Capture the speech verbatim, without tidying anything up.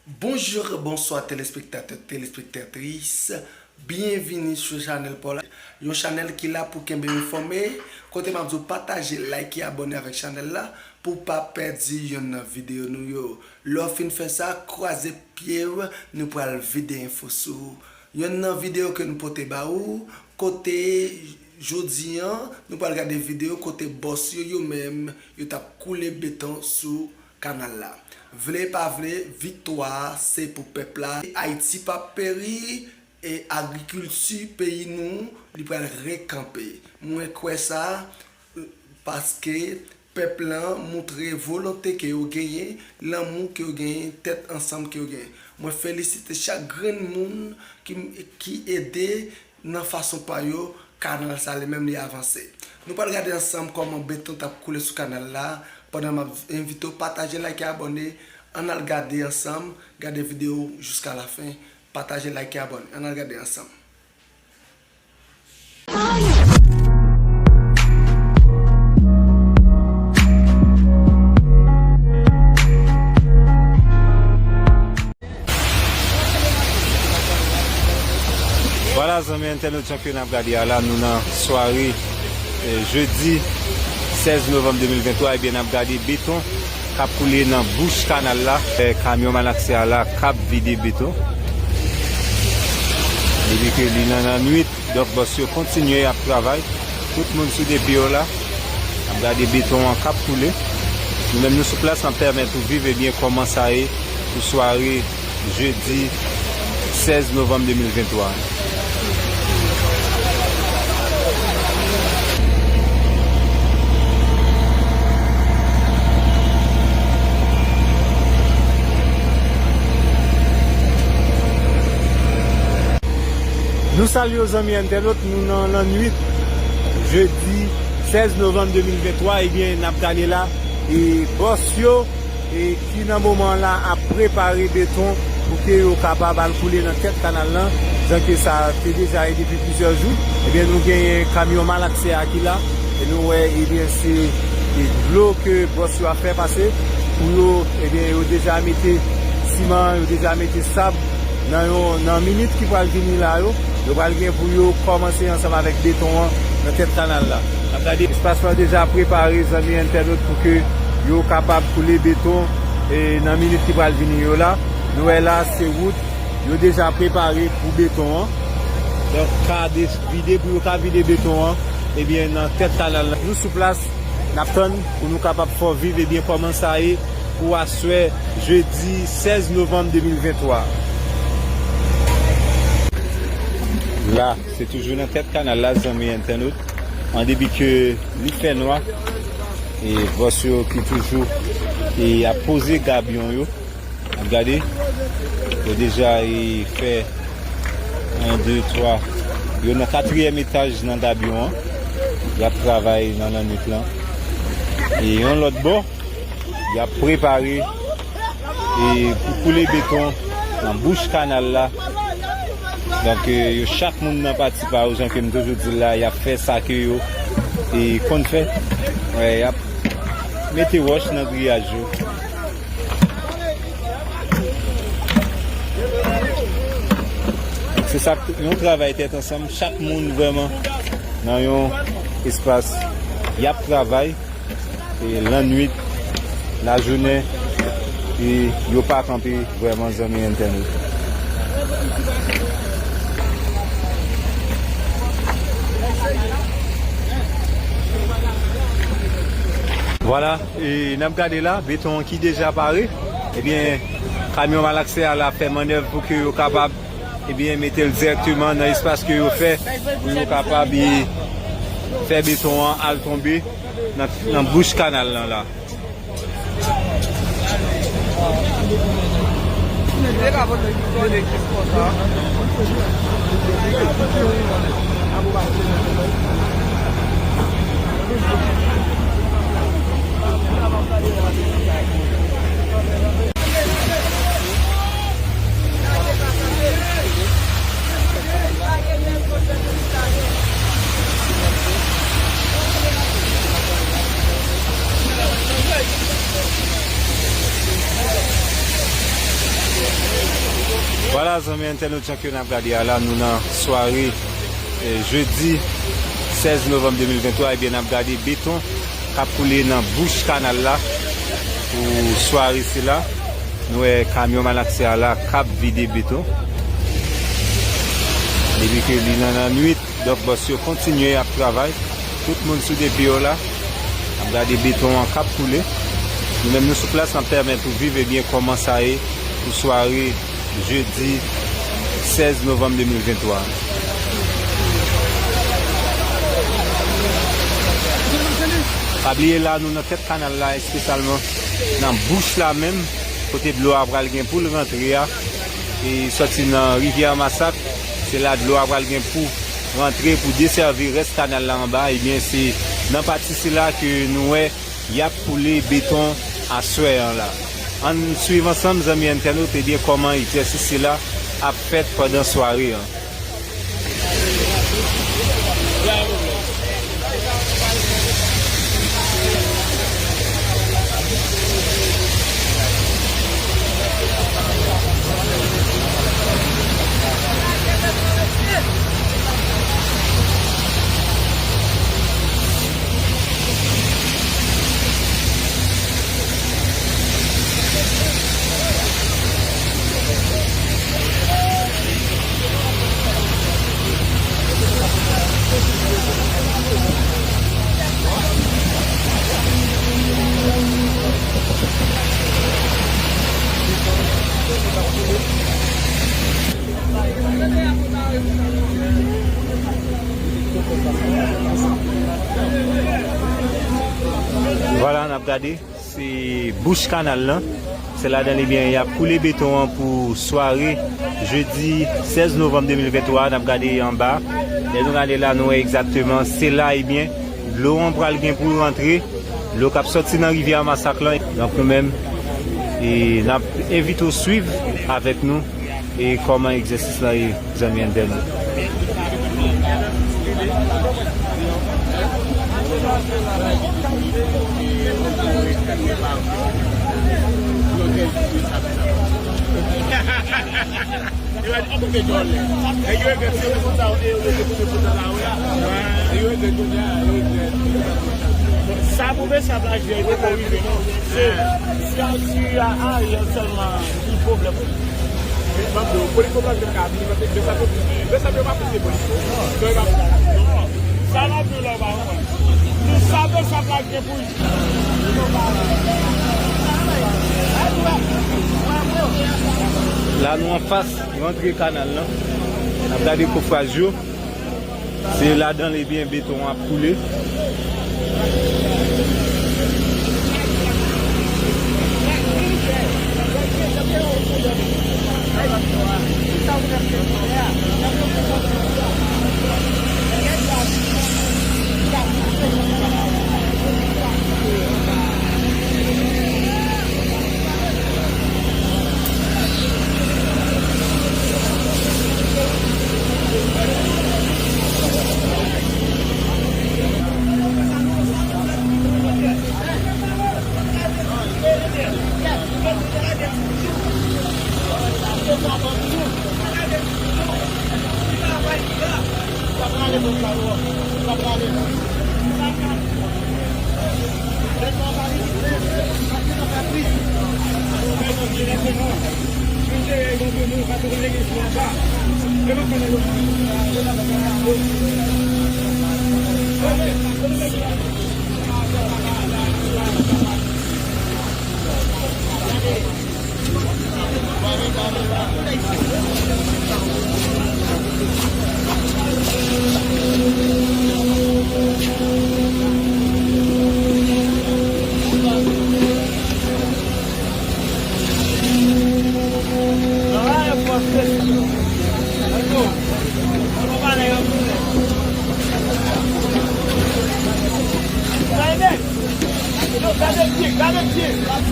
Bonjou, bonswa telespektatè, telespektatris. Byenvini sou chanèl pa w la. Yon chanèl ki la pou kenbe w enfòme, kote m ap di w pataje, like e abòne avèk chanèl la pou w pa pèdi yonn nan videyo nou yo. Lè w fin fè sa, kwaze pye w, nou pral vide enfo sou ou. Yonn nan videyo ke nou pote ba ou, kote jodi an, nou pral gade videyo kote bòs yo, yo menm, yo t ap koule beton sou kanal la. Vle pa vle, viktwa a se pou pèp la. Ayiti p ap peri, e agrikilti peyi nou, li pral rekanpe. Mwen kwè sa, paske pèp lan montre volonte ke yo genyen, lanmou ke yo genyen, tèt ansanm ke yo genyen. Mwen felisite chak grenn moun ki, ki ede nan fason pa yo, kanal sa li menm li avanse. Nou pral gade ansanm kòman beton t ap koule sou kanal la, pandan m ap envite w pataje, like, abòne, ann al gade ansanm, gade videyo jiska lafen, pataje, like, abòne, ann al gade ansanm. Vwala, zanmi entènot, jan ke n ap gade a la, nou nan sware, eh, jedi sèz novanm de mil venntwa, ebyen, n ap gade beton k ap koule nan bouch kanal la. Eh, kamyon malaksè a la k ap vide beton. Depi ke li nan lannwit, donk, bòs yo kontinye ap travay. Tout moun sou de pye yo la. N ap gade beton an k ap koule. Nou menm nou sou plas, n ap pèmèt ou viv, ebyen, kòman sa ye pou sware jedi sèz novanm de mil venntwa. Nou salye w, zanmi entènot, nou nan lannwit jedi sèz novanm de mil venntwa, ebyen, n ap gade la, e bòs yo, e ki nan moman la ap prepare beton pou ke yo kapab al koule nan tèt kanal lan, jan ke sa te deja ye depi plizyè jou. Ebyen, nou genyen kamyon malaksè a ki la, e nou wè, ebyen, se, e dlo ke bòs yo ap fè pase pou yo, ebyen, yo deja mete siman, yo deja mete sab nan yon, nan minit ki pral vini la yo, yo pral gen pou yo kòmanse ansanm avèk beton an nan tèt kanal la. N ap gade espas lan deja prepare, zanmi entènot, pou ke yo kapab koule beton, e nan minit ki pral vini yo la. Nou wè la, se wout yo deja prepare pou beton an. Donk, ka de-, vide, pou yo ka vide beton an, ebyen, nan tèt kanal la. Nou sou plas, n ap tann pou nou kapab fè w viv, ebyen, kòman sa ye pou aswè, jedi sèz novanm de mil venntwa. La, se toujou nan tèt kanal la, zanmi entènot. An depi ke li fè nwa, e bòs yo ki toujou, e ap poze gabyon yo. N ap gade, yo deja, e, fè en, de, twa. Yo nan katriyèm etaj nan gabyon an. Y ap travay nan lannwit lan. E yon lòt bò, y ap prepare, e, pou koule beton nan bouch kanal la. Donk, e, yo chak moun nan pati pa yo, jan ke m toujou di l la, y ap fè sa ke yo, e, konn fè. Wè, y ap mete wòch nan griyaj yo. Se sa, yon travay tèt ansanm, chak moun vrèman nan yon espas, y ap travay, e lannwit, lajounen, e yo pa kanpe vrèman, zanmi entènot. Vwala, e n ap gade la, beton an ki deja pare. Ebyen, kamyon malaksè a la fè mannèv pou ke yo kapab, ebyen, mete l dirèkteman nan espas ke yo fè, pou yo kapab, e, fè beton an al tonbe nan, nan bouch kanal lan la. Vwala, zanmi entènot, jan ke n ap gade a la, nou nan sware, eh, jedi sèz novanm de mil venntwa, ebyen, n ap gade beton k ap koule nan bouch kanal la pou sware sila. Nou wè kamyon malaksè a la k ap vide beton. Depi ke li nan lannwit, Donk, bòs yo kontinye ap travay. Tout moun sou de pye yo la. N ap gade beton an k ap koule. Nou menm nou sou plas, n ap pèmèt ou viv, ebyen, kòman sa ye pou sware jedi sèz novanm de mil venntwa. Pa bliye la, nou nan tèt kanal la, espesyalman nan bouch la menm, kote dlo a pral gen pou l rantre a. E sòti nan rivyè Masak, se la dlo a pral gen pou rantre pou desèvi rès kanal la anba. Ebyen, se nan pati sila ke nou wè y ap koule beton aswè an la. Ann swiv ansanm, zanmi entènot, ebyen, kòman egzèsis sila ap fèt pandan sware an. Vwala, n ap gade. Se bouch kanal lan. Se ladan li byen, y ap koule beton an pou sware jedi sèz novanm de mil venntwa a. N ap gade anba. Lè nou gade la, nou wè egzakteman. Se la, ebyen, dlo an pral gen pou l rantre. Dlo k ap sòti nan rivyè Masak lan. Donk, nou menm, e, n ap envite w swiv avèk nou. E kòman egzèsis la ye, zanmi entènot? Sa pou fè sa plaj vèy poko rive non. Se, se a, se a Ariel sèlman ki pwoblèm. Polis yo pa ka vini, paske de sa yo, de sa yo pa pouse polis yo. Non, yo pa pouse. Non. Sa la di la, yo pa konprann. Tout sa de sa plaj gen pou. La nou anfas rantre kanal lan. N ap gade kofraj yo. Se ladan l, ebyen, beton an ap koule. Gade pye, gade pye.